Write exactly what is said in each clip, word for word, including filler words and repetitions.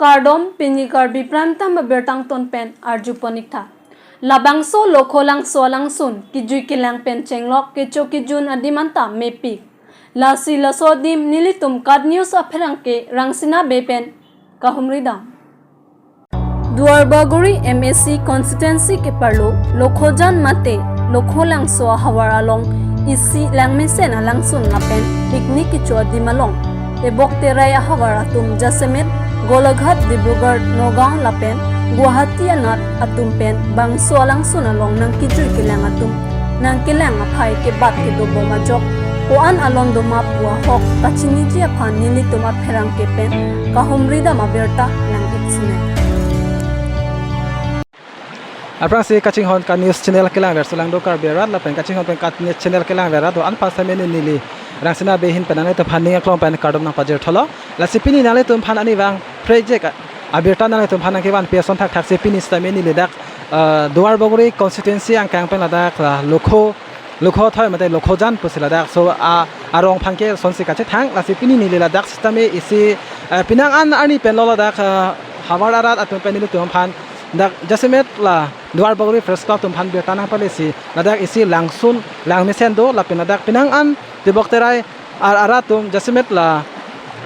Kardom, pini Karbi Prime Time abirta angton pen arjupon ik tha. Labangso Lokho Langso alangsun kijui kelang pen chenglok kecho kejun adim anta mepik. Lasi laso adim nelitum KAT News apherangke Rangsina Bey pen kahumri dam. Duarbagori M A C constituency keparlo Lokhojan mate Lokho Langso ahavar along isi langmesen alangsun lapen picnic kecho adim along tebok terai ahavar atum jasemet Golaghat, Dibrugarh, Nagaon lapen Guwahati anat atum pen bangso alangsun along nangkijui kelang atum nangkelang aphai kebat kedobom ajok ko-an alon doma pu ahok kachiniji aphan nelitum apherangke pen kahumri dam abirta nang-ik sinai. Aphrangsi kachinghon KAT News channel kelangver Solangdo Karbi arat lapen kachinghon pen KAT News channel kelangver arat do-an aphan sitame neli Rangsina Bey ahin pen nanglitum aphan ning aklong pen kardom nangpajir tholo. Lasi pini nanglitum aphan arnivang project abirta nanglitum aphan nangkevan pi ason thakthaksi pini sitame neli dak, eh, Duarbagori constituency angkang pen ladak, eh, Lokho, Lokho athoi mate Lokhojan pusi ladak. So, a, arong aphan ke sonsi kachethang, lasi pini neli ladak sitame isi, eh, penang an arni pen lo ladak, eh, havar arat atum pen nelitum aphan dak jasemet la Duarbagori Press Club atum aphan birta nangpalesi ladak isi langsun langmesen do lapen ladak penang an tebok terai ar-, arat atum jasemet la,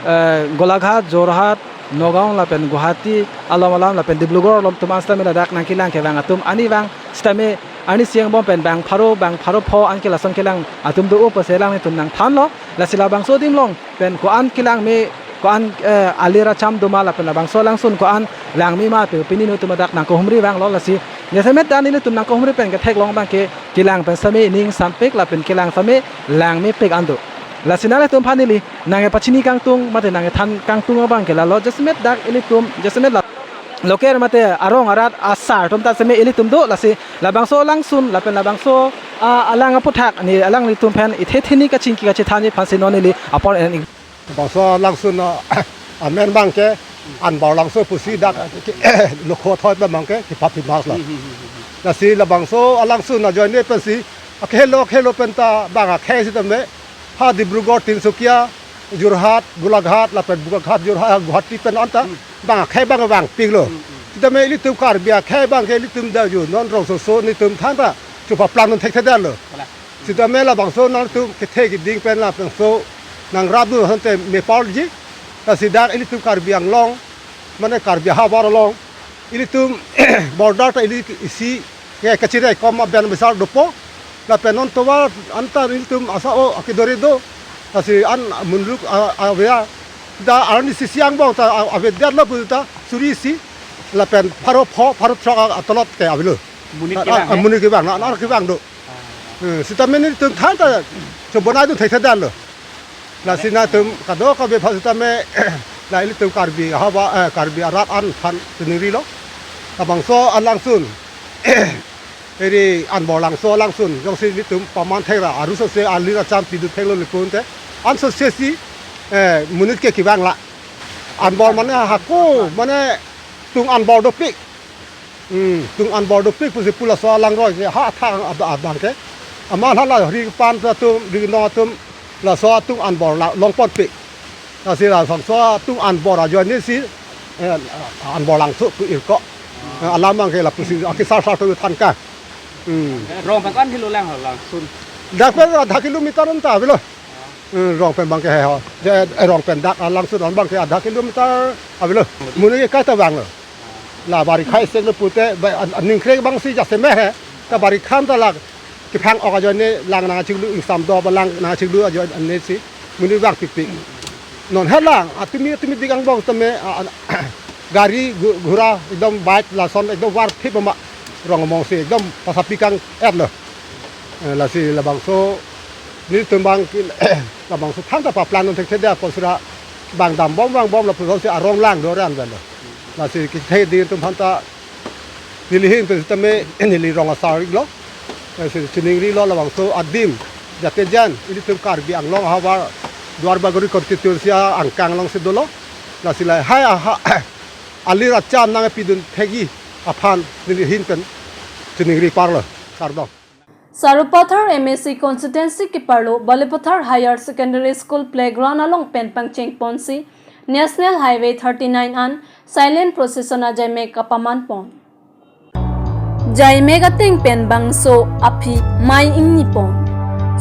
eh, Golaghat, Jorhat, Nagaon lapen Guwahati along alam lapen Dibrugarh along atum an sitame ladak nangkelang kevang atum arnivang sitame arnisi angbong pen bang pharo, bang pharo pho anke lason kelang atum do-o pusi alanglitum nangthanlo. Lasi labangso adim along pen ko-an kelang me, ko-an, eh, alir acham doma lapen labangso alangsun ko-an lang me ma pu pini nelitum ladak nangkahumri vanglo. Lasi jasemet ta nelitum nangkahumri pen ketheklong abangke kelang pen sitame ning sampik lapen kelang sitame lang mepik an do. Lasi nanglitum aphan neli nangkepachini kangtung mate nangkethan kangtung abangke lalo jasemet dak ilitum jasemet la local mate arong arat asar atum ta sitame ilitum do, lasi labangso alangsun lapen labangso, ah, alang aphuthak ne alanglitum pen ithe theni kachingki kachethanji aphansi non neli apor en-ik. Bangso alangsun, ah, amen abangke Anbor Langso pusi dak Lokho athoi abangke kepaphi mas la. Lasi labangso alangsun ajoine pensi akhelo akhelo pen ta bang akhei sitame ha Dibrugarh, Tinsukia, Jorhat, Golaghat lapen Golaghat, Jorhat, Guwahati pen anta bang akhei abang vangpiklo. Sitame ilitum Karbi akhei abangke ilitum da ju non rongsoso nelitum than ta chupaplang non thekthedetlo. Sitame labangso nangtum kethe keding pen labangso nangrap dun asonte mepalji. Lasi dak ilitum Karbi Anglong, mane Karbi ahavar along ilitum border ta ili isi ke kachiraikom aben besar dopo. Lapen non tovar anta ilitum asa-o akedore do. Lasi an munluk a, aveya. Da arnisi angbong ta a, avedetlo puta suri isi lapen pharo pho, pharo throk a, atolot ke avelo. Monit a, kevang, a, eh? Monit kevang, na, na kevang do. Eh, sitame nelitum than ta chobonai dun thekthedetlo. Lasi nangtum kadokave aphan sitame la ilitum Karbi ahavar, eh, Karbi arat an aphan chiningrilo. Labangso alangsun eri Anbor Langso alangsun jongsi nelitum paman thekra arusose alir acham pidun theklo le pu ante ansose si, eh, monit ke kevang la. Anbor mane hako mane tung anbor dopik. Hmm, tung anbor dopik pusi pu laso alangroi ke ha athang ab-, abangke. Aman hala ri pan atum, ri nong atum laso atung anbor la longponpik. Lasi labangso atung anbor ajoine si, eh, Anbor Langso pu irko. Eh, alam abangke lapusi akesar sar atum than ka. Hmm. Rong pen ko-an kilometer lang ho, langsun? Dak pen adha kilometer anta avelo. Hmm, rong pen abangke he ho. Je, eh, rong pen dak alangsun abangke adha kilometer avelo. Monit ke kaita vanglo. La barikha isi lo pute, ba, an, an ningkreng abangsi jasemet he. Ta barikha anta la kephang-ok ajoine lang nangchiklu, ingsam do ba lang nangchiklu ajoine si monit vangpikpik. Non helang atumi atumi dik angbong tame, a, a, gari gu-, gura ekdom bike lason ekdom varphit ma rong among si ekdom pasapi kang-etlo. Eh, lasi labangso nelitum abang ki-, labangso than ta paplang non thekthedet apot sura bang dambom vangbom lapuson si arong lang do ran avelo. Lasi kethe ding atum aphan ta neli ahin pen sitame neli rong asar-iklo. Lasi chiningrilo labangso adim jate jan ilitum Karbi Anglong ahavar Duarbagori constituency angkang alongsi dolo. Lasi lahai aha alir acham nangpidun thekji aphan neli ahin pen chiningri parlo. Kardom. Sarupathar M A C constituency keparlo Balipathar Higher Secondary School playground along pen pangchengponsi National Highway thirty-nine an silent procession ajaimek kapaman pon. Jaimek ateng pen bangso aphi mei ingni pon.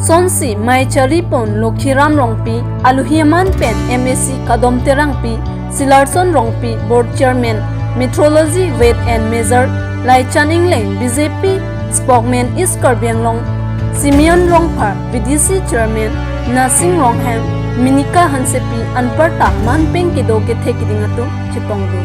Sonsi mei chari pon Lokhiram Rongpi, aluhi aman pen M A C Kadom Terangpi, Silarson Rongpi, Board Chairman, Meteorology, Weight and Measure, Laichan Engleng, B J P spokesman East Karbi Anglong, Simeon Rongphar, V D C Chairman, Nasing Ronghang, Minika Hansepi, anparta manpeng kedo kethe keding atum chepongdo.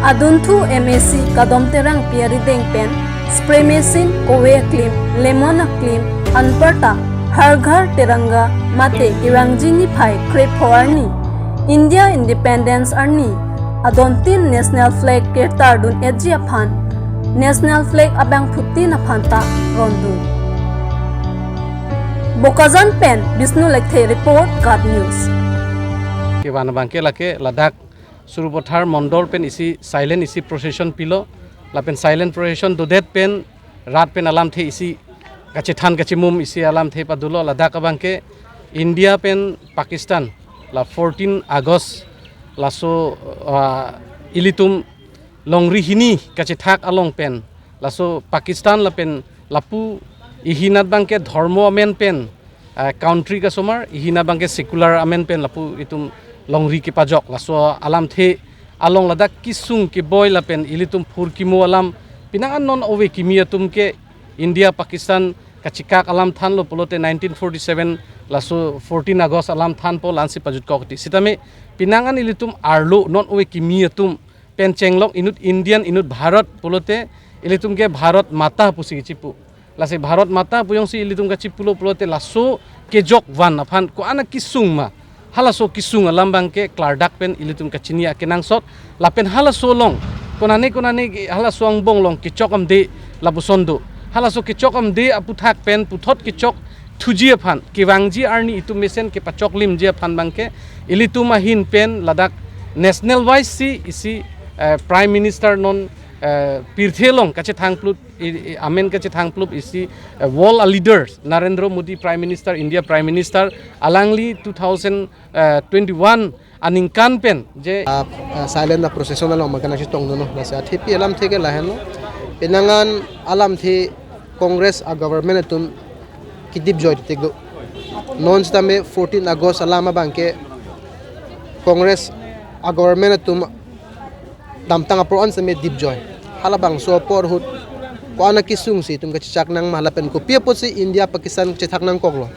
Adunthu M A C Kadom Terangpi arideng pen spray machine, kove aklim, lemon aklim, anparta Har Ghar Tiranga mate kevangji niphai krepho arni, India Independence arni, adontin national flag kirtardun etji aphan, national flag abangphutin aphan ta rondun. Bokajan pen Bishnu Lekthe report, KAT News. Kevan abangke lake ladak Sarupathar Mondol pen isi silent isi procession pilo, lapen silent procession dodet pen rat pen alamthe isi kachethan kachemum isi alamthe padulo. Ladak abangke India pen Pakistan la fourteen August laso, ah, ilitum longri hini kachethak along pen laso Pakistan lapen lapu ihinat abangke dhormo amen pen, ah, country kasomar, ihinat abangke secular amen pen lapu itum longri kepajok. Laso alamthe along ladak kesung keboi lapen ilitum phurkimo alam, penang an non ove kimi atum ke India Pakistan kachekak alam thanlo pulote nineteen forty-seven laso fourteen August alam thanpo, la-ansi pajutkok ti. Sitame penang an ilitum arlo non ove kimi atum pen chenglok inut Indian, inut Bharat pulote ilitum ke Bharat Mata pusi kechipu. Lasi Bharat Mata pu jongsi ilitum kachipulo pulote laso kejok van aphan ko-an akesung ma, halaso kesung alam abangke klardak pen ilitum kachini akenangsot. Lapen halaso along konane konane ke halaso angbong along kechok amde lapuson do. Halaso kechok amde aputhak pen puthot kechok thuji aphan, kevangji arni itum mesen kepachok limji aphan abangke ilitum ahin pen ladak national wise si isi, eh, Prime Minister non, eh, pirthe along kachethangplut, i, i, amen kachethangplut isi, eh, world leaders Narendra Modi Prime Minister, India Prime Minister, alangli two thousand twenty-one aningkan pen je, ah, ah, silent a procession along makan nasi tong dono. Lasi athepi alamthe ke lahenlo. Penang an alamthe Congress a government atum kedipjoi titik do. Non sitame fourteen August alam abangke Congress a government atum damtang apor an sitame dipjoi. Halabangso apor ahut ko-an akesung si itum kachechak nang ma lapen kopi apotsi India Pakistan chethak nangkoklo.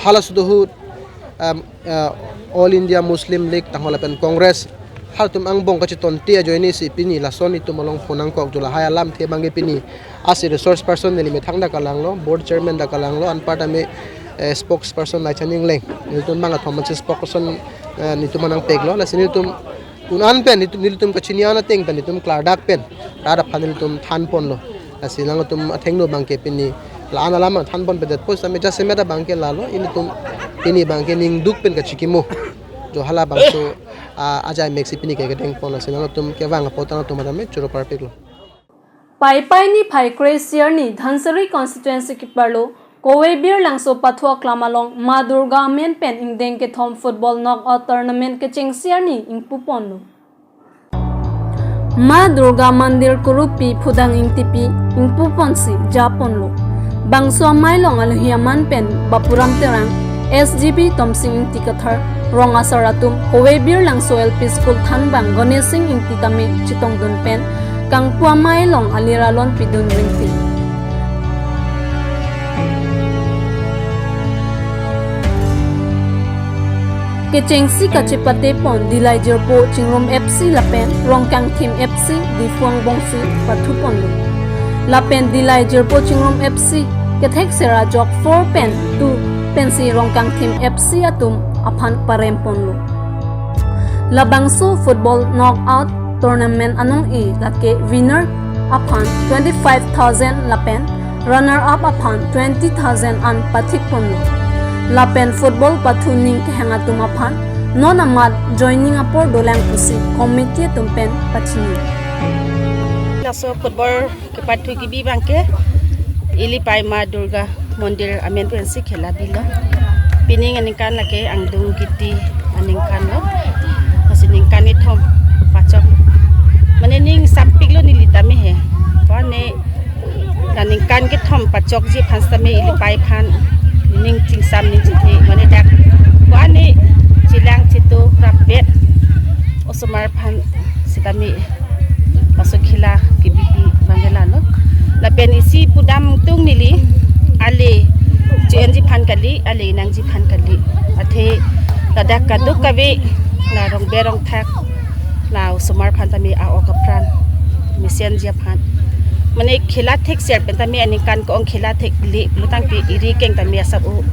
Halaso ahut, um, uh, All India Muslim League tangho lapen Congress halatum angbong kachetonte ajoine si pini lason itum along phone nangkok, jo lahai alamthe abangke pini asi resource person neli methang ta kalanglo, board chairman ta kalanglo, anparta me, eh, spokesperson Laichan Engleng, nelitum bang athom ansi spokesperson, eh, nelitum nangpeklo. Lasi nelitum un-an pen nelitum, nelitum kachini an ateng pen nelitum klardak pen rat aphan nelitum thanponlo. Lasi nangtum athengno abangke pini la-an alam thanponpedetpo sitame jasemet abangke lalo, ilitum pini abangke ningduk pen kachikimo. Jo halabangso, ah, ajaimek si pini ke kedengpon, lasi nangtum kevang apot nangtum adame choro parpiklo. Paipai niphai kre-isi arni Dhansiri constituency keparlo Kove Birlangso pathu aklam along Ma Durga amen pen ingdeng kethom football knockout tournament kechengsi arni ingpuponlo. Ma Durga Mandir Kurupi Phudang Ingtipi ingpuponsi japonlo. Bangso amei along alohi aman pen Bapuram Terang, S G B Tomsing Ingti Kathar, rong asar atum Kove Birlangso L P School thanbang Ganesh Sing Ingti tame chetongdun pen kangpu amei along aliralon pidun ringti. Kechengsi kachepatepon Dillai Jirpo Chingrum F C lapen Rongkangthim F C Diphu angbongsi pathuponlo. Lapen Dillai Jirpo Chingrum F C kethek sera jok four pen two pensi Rongkangthim F C atum aphan paremponlo. Labangso football knockout tournament anong-e lake winner aphan twenty-five thousand lapen runner up aphan twenty thousand an pathikponlo. Lapen football pathu ning kehang atum aphan non amat joining apor dolang pusi committee atum pen pachini. Laso football kepathu kebi abangke ili pai Ma Durga Mandir amen pensi khela bilo. Pining aningkan lake angdung kiti Ningkan lo, masih ningkan kethom pachok. Mane ning sampik lo neli tame he. Ko-an ne la ningkan kethom pachokji aphan sitame ili pei aphan ning chingsam ning chingki mane dak ko-an ne chelang chetu rapet osomar aphan sitame laso khela kebipi abang ke lalo. Lapen isi pudam tung neli ale che-enji aphan kali, ale nangji aphan kali. Athe ladak kadokave la rongber rongthak la osomar aphan tame a-ok apran mesenji aphan. Mane khela thekser pen tame aningkan ko-ong khela thekle pulotangte eri keng tame asap o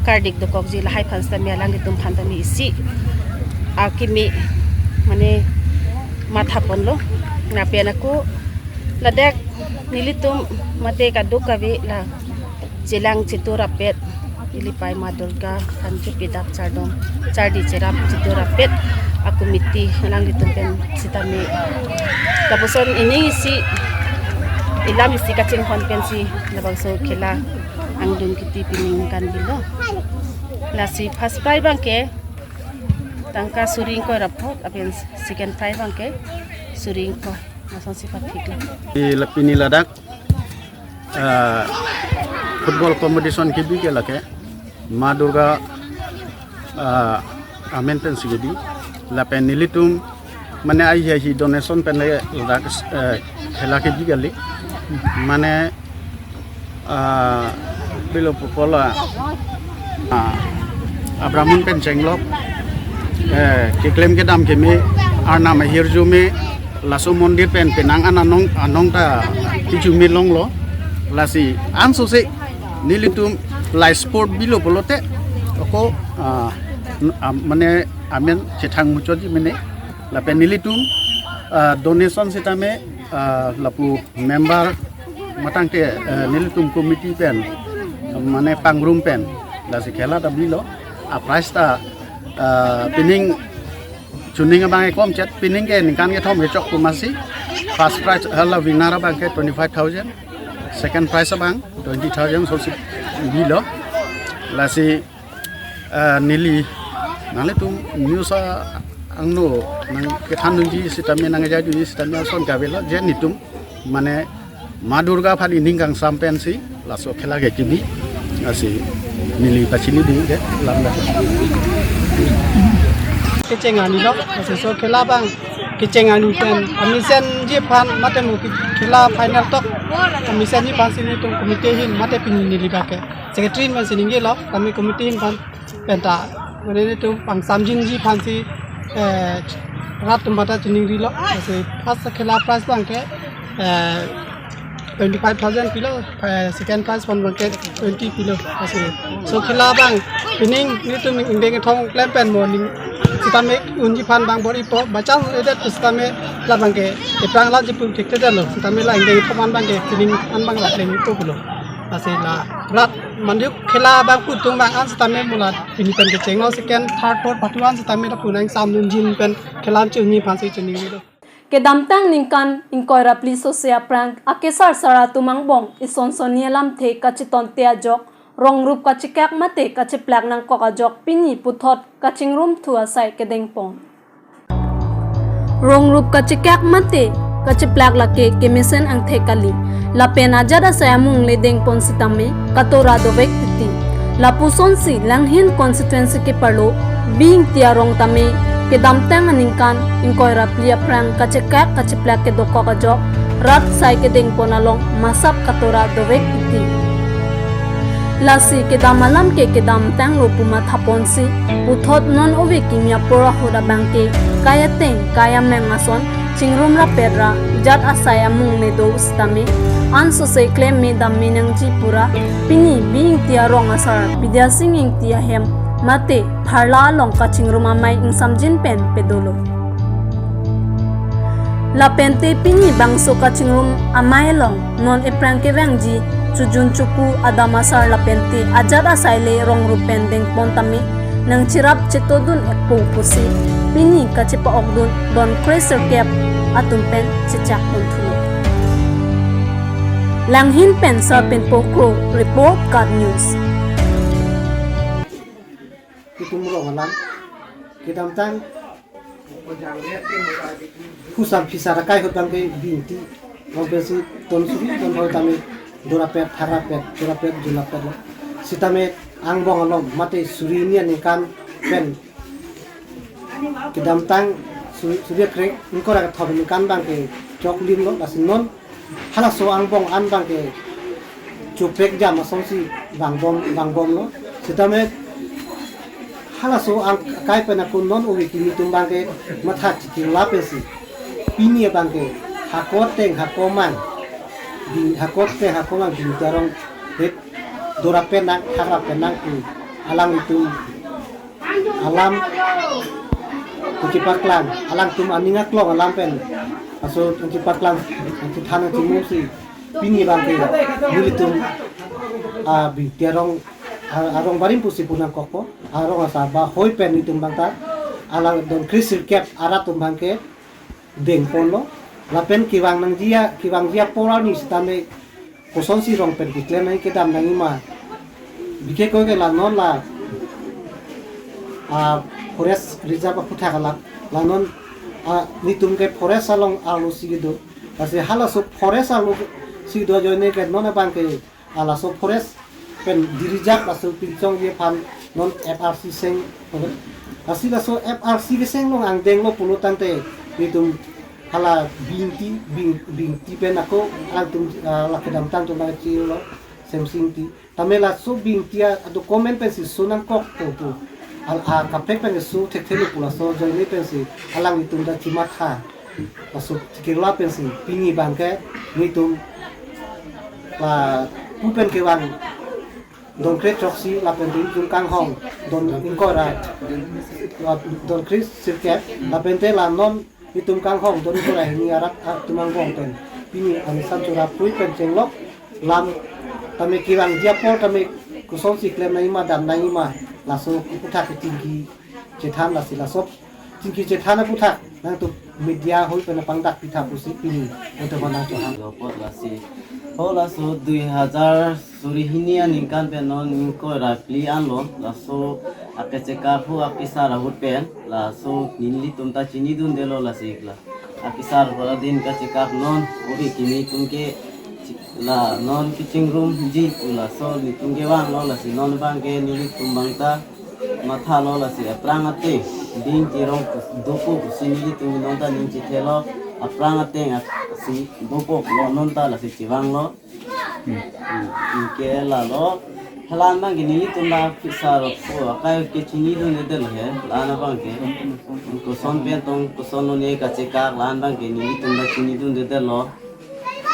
kardik dokokji lahai aphan tame alanglitum aphan tame isi akimi mane matha ponlo. Lapen ako ladak nelitum mate kadokave la chelang chetu rapet ili pei Ma Durga aphan chepidap chardom chardi cherap chetu rapet a-committee alanglitum pen sitame lapuson ining isi ilam isi kachinghon pensi labangso khela angdung kiti pining kan bilo. Lasi first prize abang ke tangka suri ingkoi ra phok, lapen second prize abang ke suri ingkoi. Lasonsi pathiklo. Di la pini ladak, ah, football competition kebi ke lake Ma Durga, ah, amen pensi kebi. Lapen nelitum mane ahi ahi donation pen le ladak, eh, khela kebi kali. Mane ah, bilo pupola, ah, Abraham pen chenglok, eh, keklem kedam keme, Arnam ahirjume, laso mondir pen penang an anong, anong ta kichume longlo. Lasi ansose nelitum la sport bilo pulote ako, ah, n-, ah, mane amen chethang muchotji mene. Lapen nelitum, ah, donation sitame, ah, lapu member matangte, eh, nelitum committee pen, mane pangrum pen, lasi khela ta bilo, a-prize ta, eh, pining chuning abang ekom chet, pining ke ningkan kethom kechok pu masi, first prize, eh, la winner abang ke twenty-five thousand, second prize abang twenty thousand sosi bilo, lasi, eh, neli nanglitum news a-angno nangkethan dunji sitame nangjaidunji sitame ason kavelo je netum mane Ma Durga aphan ining kangsam pensi laso khela ke kebi, lasi neli pachini ding ke lamda. Kecheng ani lo, lasi laso khela abang kecheng ani pen amesenji aphan mate mo khela final tok amesenji aphansi netum committee ahin mate pini neli abang ke secretary ahin pensi ningjelo, kami committee ahin aphan penta mane netum pangsamjinji aphansi, eh, rat atum bata chiningrilo. Lasi first khela prize abang ke, eh, twenty-five thousand pilo, eh, second prize abang ke twenty pilo. Lasi laso khela abang pining netum ingdeng kethom klem pen mo ning sitame unji aphan abang bor-ipo, bachang edet sitame labang ke eprang la jipu thekthedetlo, sitame la ingdeng kethom an abang ke pining an abang la klem-ipo pulo. Lasi la rat manjuk khela abang pu atum abang an sitame mo la pini pen kecheng o second, third, fourth, patu an sitame lapu nangsamdunji pen khela an chunji aphansi chiningrilo. Kedamtang ningkan ingkoi ra phli sose aphrang akesar sar atum angbong ison sonni alamthe kachetonte ajok, rong rup kachekak mate kacheplak nangkok ajok pini puthot kachingrumthu asai kedengpon. Rong rup kachekak mate kacheplak lake kemesen angthek kali. Lapen ajat asai amung le dengpon sitame katora dovek titi. Lapusonsi Langhin constituency keparlo Bing Tiarong tame kedamtang aningkan ingkoi ra phli aphrang kachekak kacheplak kedokok ajok rat sai kedengpon along masap katora dovek titi. Lasi kedam alam ke kedamtanglo pu mathaponsi, puthot non ove kimi apor ahut abang ke kai ateng kai ameng ason chingrum rapet ra jat asai amung le do sitame, ansose klem me dam me nangji pura, pini Bing Tiarong asar Bidya Sing Ingti ahem mate pharla along kachingrum amei ingsamjin pen pedolo. Lapente pini bangso kachingrum amei along non ephrang kevangji chojun choku adam asar lapente ajat asai le rong rup pen dengpon tame nangcherap chetodun-ikpo pusi pini kachepa-okdun don kre sirkep atum pen chechakponthulo. Langhin pen Sarpinpo Kro report, KAT News. Itum rong alam, Kedamtang Husam Phisar akai ahut abangke Bingti, abangke si ton suri ton hoi tame dorapet, tharapet, dorapet, junapet lo. Sitame angbong alom mate suri hini aningkan pen kedamtang su-, suri kre-, ingkoi ra kethom aningkan abangke choklim lo, lasi non halaso angbong an abangke chupek jam asonsi vangbom, vangbom lo. Sitame halaso ang akai pen ako non ove kimi atum abangke matha chikirla pensi pini abangke hako ateng hako amang, Bing-, hako ateng hako amang Bingti arong het dorapet nang, tharapet nang pu alanglitum alam kachepaklang, alangtum aning aklong alam pen, laso kachepaklang, kachethan kachemung si pini abangke nelitum, ah, Bingti arong, ah, arong barim pusi pu nangkokpo, arong asar bahoi pen nelitum abangta alang don kre sirkep arat atum abangke dengpon lo. Lapen kevang nangji a, kevangji apor arni sitame kosonsi rong pen keklem nangji kedam nangji ma. Bike koi ke la non la, ah, forest reserve aphuthak alam. La non, ah, nelitum ke forest along arlo si kedo. Lasi halaso forest arlo si do ajoine ke non abangke, ah, laso forest pen dirijak laso pinchongji aphan non F R C seng. Lasi laso F R C keseng along angdeng lo pulo tangte nelitum hala Bingti, Bing, Bingti pen ako alangtum, ah, la kedamtang atum nangchilo Semsing Ingti. Tame laso Bingti a-document pensi so nangkokpo pu. Al, ah, kaprek pen so thekthe lo pu laso ajoine pensi alanglitum ta chematha. Laso chikirla pensi pini abangke nelitum lapu pen kevang don kre throksi lapen nelitum kanghong don ingkoi ra, ah, don kre sirkep lapente la non nelitum kanghong don ingkoi ra hini arat atum angbong pen pini anisan chura pui pen chenglok lam tame kevangji apor tame kosonsi klem nangji ma dam nangji ma laso aphuthak chingki chethan, lasi laso chingki chethan aphuthak nangtum media ahoi pen pangdak pitha pusi pini nangtum aphan nangchohang. Lopot lasi. Ho laso dui hajar suri hini aningkan pen non ingkoi ra phli anlo laso akechekak hu akesar ahut pen laso nelitum ta chinidundelo lasi la akesar pu adin kachekak non ove kimi atum ke chi-, la non kachingrumji pu laso nelitum kevanglo, lasi non abangke nelitum abangta mathalo, lasi aphrang ateng Bingti arong dopo pusi nelitum non ta ning chethelo, aphrang ateng ak-, si dopo lo non ta lasi chevanglo. Hmm. Hmm, anke lalo. Halan abangke nelitum la Phisar apo akai ke chinidundedetlo he. La-an abangke koson pen tong koson lone kachekak, la-an abangke nelitum la chinidundedetlo.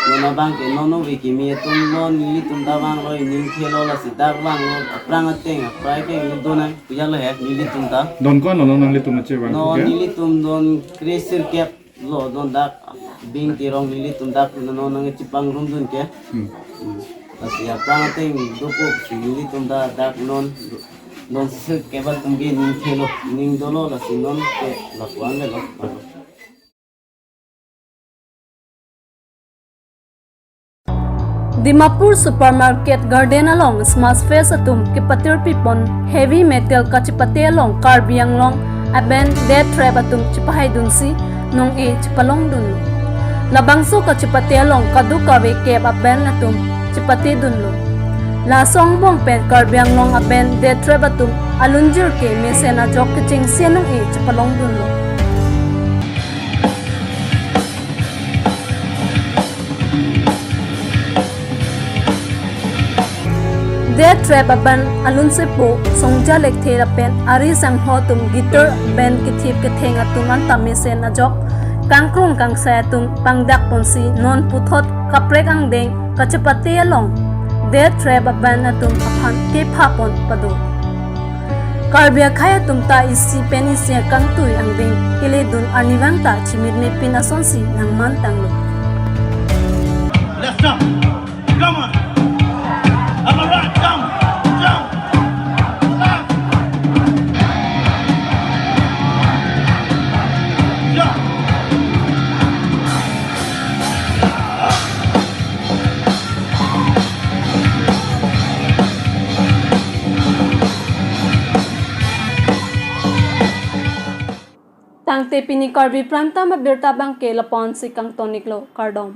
Non abangke non ove kimi atum non nelitum ta vanglo, ning thelo, lasi dak vanglo, aphrang ateng aphrang ateng do nang pu ajatlo he nelitum ta. Don ko-an lo non nanglitum chevang? Non ke? Nelitum don kre sirkep lo don dak Bingti arong nelitum dak non nangchepangrumdun ke. Hmm. Hmm. Lasi aphrang ateng dopo si nelitum ta dak non don sirkep atum ke ning thelo, ning dolo, lasi non ke lapu-an lelo. Dimapur Supermarket Garden along Smash Fest atum kepatirpipon heavy metal kachepate along Karbi Anglong aben Death Trap atum chepahaidunsi nong-e chepalongdunlo. Labangso kachepate along kadokave kep aben atum chepatedunlo. Laso angbong pen Karbi Anglong aben Death Trap atum alunjir ke mesen ajok kechengsi nong-e chepalongdunlo. Death Trap aben alunsepo Songja Lekthe lapen ari sangho atum guitar band kethip ketheng atum anta mesen ajok kangkrung kangsai atum pangdakponsi non puthot kaprek angdeng kachepate along Death Trap aben atum aphan kephapon pado. Karbi akhei atum ta isi pen isi akangtui angdeng keledun arnivang ta chimit mepin asonsi nangmantanglo. Let's jump. Come on. All right, jump. Jump. Jump. Tangte pini Karbi Prime Time abirta abangke lapu-ansi kangton-iklo, kardom.